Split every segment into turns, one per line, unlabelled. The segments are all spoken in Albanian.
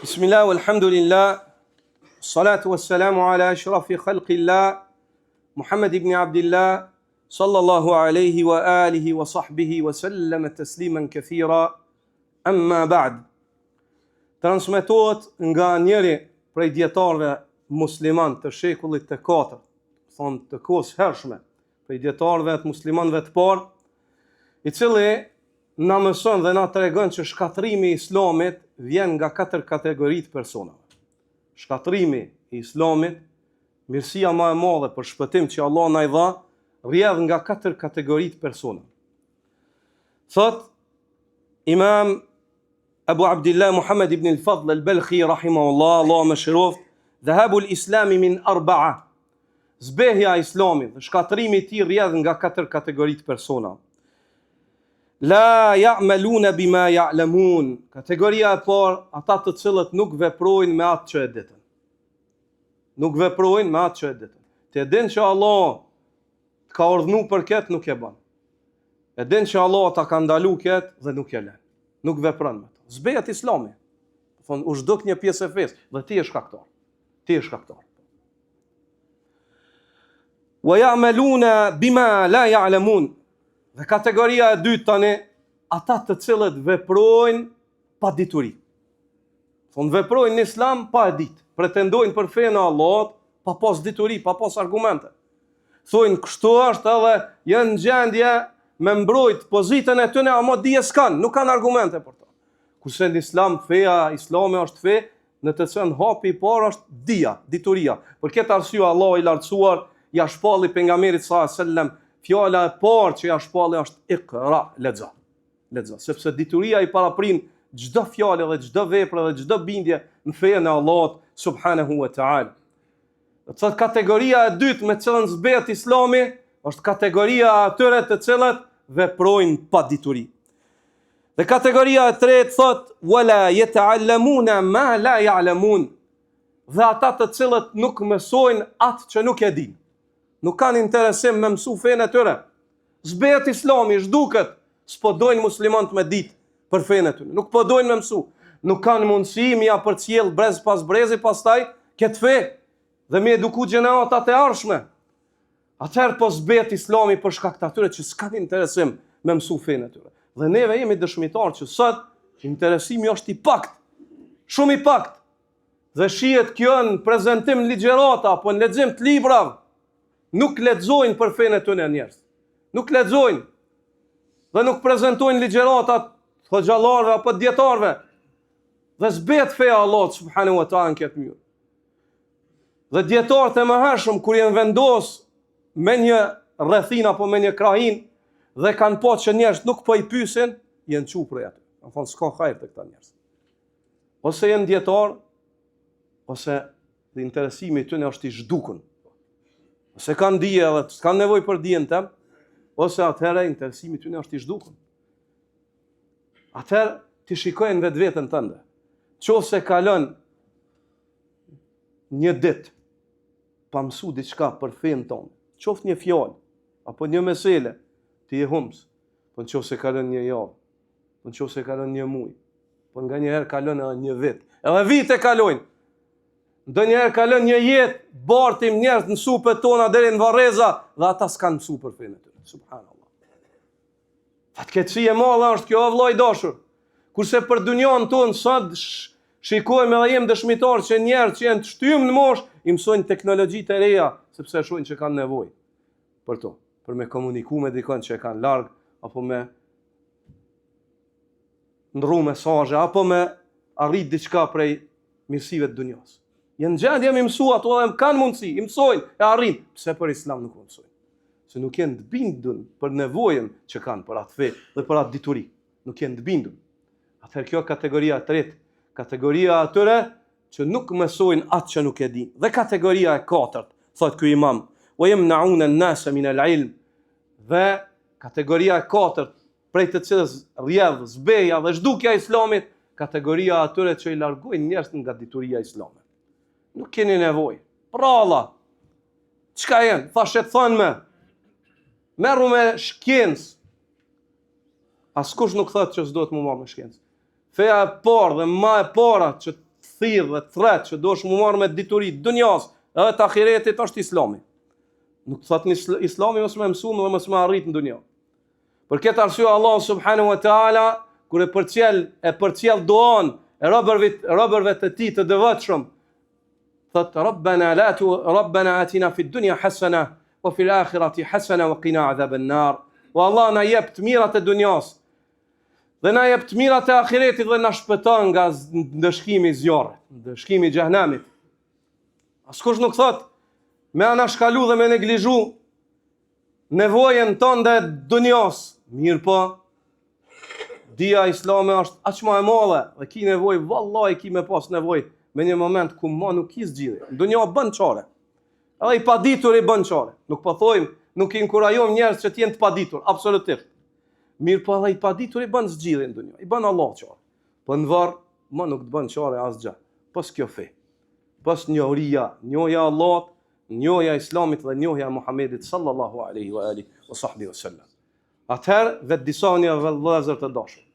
Bismillah, walhamdulillah, salatu wassalamu ala ashrafi khalqillah, Muhammed ibn Abdillah, sallallahu alaihi wa alihi wa sahbihi wa sallama tasliman kathira, amma ba'd. Transmetohet nga njëri prej dietarëve musliman të shekullit të katërt, thonë të kohës hershme, prej dietarëve të muslimanëve të parë, i cili na mëson dhe na tregon që shkatërrimi i Islamit vjen nga katër kategori të personave. Shkatërrimi i Islamit, mirësia ma e madhe për shpëtim që Allah na i dha, rrjedh nga katër kategori të personave. Thot Imam Abu Abdullah Muhammad ibn al-Fadl al-Balkhi rahimahullah, Allahu e mëshiroftë, dhahabu al-islami min arba'a. Zbehja e Islamit dhe shkatërrimi i tij rrjedh nga katër kategori të personave. La ya'maluna bima ya'lamun. Kategoria e parë, ata të cilët nuk veprojnë me atë që e ditën. Nuk veprojnë me atë që e ditën. Ti e din që Allah të ka urdhnu për këtë, nuk e bën. E din që Allah ta ka ndalu këtë dhe nuk e lën. Nuk vepron me të. Zbehet Islami. Thonë, u zhduk një pjesë e fesë dhe ti je shkaktar. Ti je shkaktar. Wa ya'maluna bima la ya'lamun. Dhe kategoria e dytë tani, ata të cilët veprojnë pa dituri. Thonë veprojnë në Islam pa e ditë, pretendojnë për fenë e Allahut pa pas dituri, pa pas argumente. Thonë kështu është edhe janë në gjendje me mbrojt pozitën e tyne, ama dije s'kanë, nuk kanë argumente për to. Kurse në Islam, feja islame është fe në të cilën hapi i parë është dija, dituria. Për këtë arsye Allahu i lartësuar ja shpalli pejgamberit sallallahu alajhi wasallam fjala e parë që ja shpalli është ikra, lexo. Lexo, sepse dituria i paraprin çdo fjalë dhe çdo vepër dhe çdo bindje në fenë e Allahut subhanahu wa taala. Do të thotë kategoria e dytë me të cilën zbehet Islami është kategoria e atyre të cilët veprojnë pa dituri. Dhe kategoria e tretë thot wala yata'allamuna ma la ya'lamun. Dhe ata të cilët nuk mësojnë atë që nuk e dinë. Nuk kanë interesim me mësu fenë e tyre. Zbehet Islami, zhduket, s'po dojnë muslimanët me ditë për fenë e tyre. Nuk po dojnë me mësu. Nuk kanë mundësi me ja përcjell brez pas brezi pastaj këtë fe dhe me eduku gjeneratat e ardhshme. Atëherë po zbehet islami për shkak të atyre që s'kanë interesim me mësu fenë e tyre. Dhe neve jemi dëshmitar që sot interesimi është i pakt, shumë i pakt. Dhe shihet kjo në prezentim në ligjërata, apo në lexim të librave. Nuk lexojnë për fenë e tyre njerëz. Nuk lexojnë. Dhe nuk prezentojnë ligjërata të hoxhallarëve apo dijetarëve. Dhe zbehet feja e Allahut subhanahu wa taala në këtë mënyrë. Dhe dijetarët e mëhershëm kur janë vendos me një rrethinë apo me një krahinë dhe kanë pa që njerëz nuk po i pyesin, janë çu prej aty. Kanë thonë s'ka hajr te këta njerëz. Ose janë dijetarë, ose dhe interesimi i tyne është i zhdukun. Ose kanë dije edhe s'kanë nevojë për dijen tem, ose atëherë interesimi i tyne është i zhdukun. Atëherë ti shikoje në vetveten tënde. Qoftë se kalon një ditë pa mësu diçka për fenë tonë, qoftë një fjalë apo një mesele, ti je humbës. Po në qoftë se kalon një javë, po në qoftë se kalon një muj, po nganjëherë kalon edhe një vit. Edhe vite kalojnë. Ndonjëherë kalon një jetë, bartim njerëz në supet tona deri në varreza dhe ata s'kanë mësu për fenë e tyre. Subhanallah. Fatkeqësi e madhe është kjo, vëlla i dashur. Kurse për dynjanë tonë sot shikojmë edhe jemi dëshmitarë që njerëz që janë të shtym në moshë, i mësojnë teknologjitë e reja, sepse e shohin që kanë nevojë për to, për me komuniku me dikon që e kanë larg apo me ndrru mesazhe apo me arrit diçka prej mirësive të dunjas. Janë gjendje me mësu ato edhe kanë mundësi, i mësojnë, e arrijnë. Pse për islam nuk mësojnë? Se nuk janë të bindun për nevojën që kanë për atë fe dhe për atë dituri. Nuk janë të bindun. Atëherë kjo kategoria e tretë, kategoria atyre që nuk mësojnë atë që nuk e dinë. Dhe kategoria e katërt, thotë ky imam, wa yamna'una an-nasa min al-ilm. Dhe kategoria e katërt prej të cilës rrjedh zbehja dhe zhdukja e islamit, kategoria atyre që i largojnë njerëzit nga dituria islame. Nuk keni nevojë. Pralla. Çka janë? Thashethënme. Merru me shkencë. Askush nuk thotë që s'duhet m'u marrë me shkencë. Feja e parë dhe ma e para që të. thirr dhe të thret që duhesh m'u marrë me dituri t'dunjas edhe të ahiretit është islami. Nuk të thotë islami mos me mësu dhe mos me arrit në dunja. Për këtë arsye Allah subhanahu wa taala kur e përcjell e përcjell duan e robërve robërve të tij të devotshëm thot Rabbana la tu Rabbana atina fid dunya hasana wa fil akhirati hasana wa qina adhaban nar. O Allah na jep të mirat e dunjas dhe na jep të mirat e ahiretit dhe na shpëton nga ndëshkimi i zjarrit, ndëshkimi i xhehenemit. Askush nuk thot me anashkalu dhe me neglizhu nevojën tënde dunjas, mirëpo, dija islame është aq ma e madhe dhe ki nevojë, vallahi ki me pas nevojë me një moment ku ma nuk ki zgjidhje. Në dunja bën çare. Edhe i padituri bën çare. Nuk po thojmë, nuk inkurajojmë njerëz që të jenë të paditur, absolutisht. Mirëpo edhe i padituri bën zgjidhje në dunja, i bën Allah çare. Po në varr ma nuk të bën çare asgjë. Pos kjo fe. Pos njohuria, njohja e Allahut, njohja e Islamit dhe njohja e Muhamedit sallallahu alaihi wa alihi wa sahbihi wasallam. Atëherë vetëdijsoni vëllezër të dashur.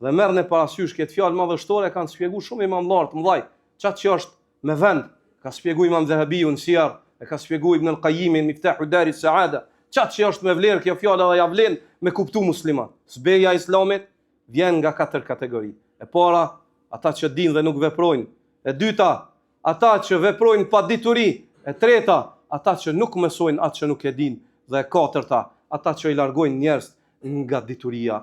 Dhe merrni parasysh këtë fjalë madhështore kanë shpjeguar shumë imamllarë të mëdhaj, qatë që është me vend, ka shpjeguar Imam Dhehebiu në Sijar, e ka shpjeguar Ibn al-Qayyimi në Miftahu Dari Saada, qatë që është me vlerë kjo fjalë edhe ja vlen me kuptu musliman. Zbehja e Islamit vjen nga katër kategori. E para, ata që dinë dhe nuk veprojnë. E dyta, Ata që veprojnë pa dituri, e treta, ata që nuk mësojnë atë që nuk e dinë, dhe e katërta, ata që i largojnë njerëzit nga dituria.